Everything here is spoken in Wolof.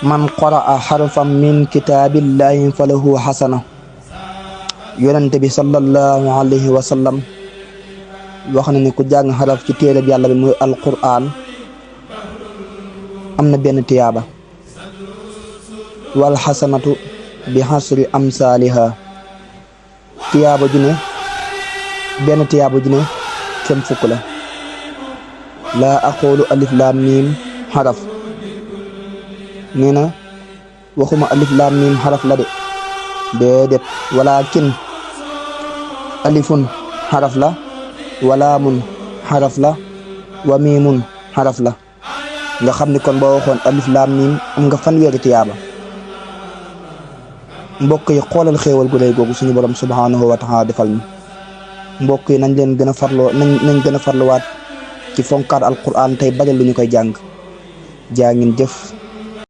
man qaraa xarfan min kitaabillahi falahu xasana. yonente bi sallallahu alayhi wa sallam wax na ni ku jàng xaraf ci téereb yàlla bi muy alqur'an am na benn tiyaaba. wal xasanatu bi xasri amsaaliha. tiyaaba ju ne benn tiyaaba ju ne kem fukk la. laa aqulu alif laam miim xaraf. nee na waxuma alif laam miim xaraf la de déedéet walaakin alifun xaraf la walaamun xaraf la wa miimun xaraf la. nga xam ni kon boo waxoon alif laam miim am nga fanweeri tiyaaba. mbokk yi xoolal xéewal gu rëy googu suñu borom subhanahu wa taala defal ñu. mbokk yi nañ leen gën a farloo nañ gën a farluwaat ci fonkaat alquran tey bari lu ñu koy jàng. jaa ngeen jëf.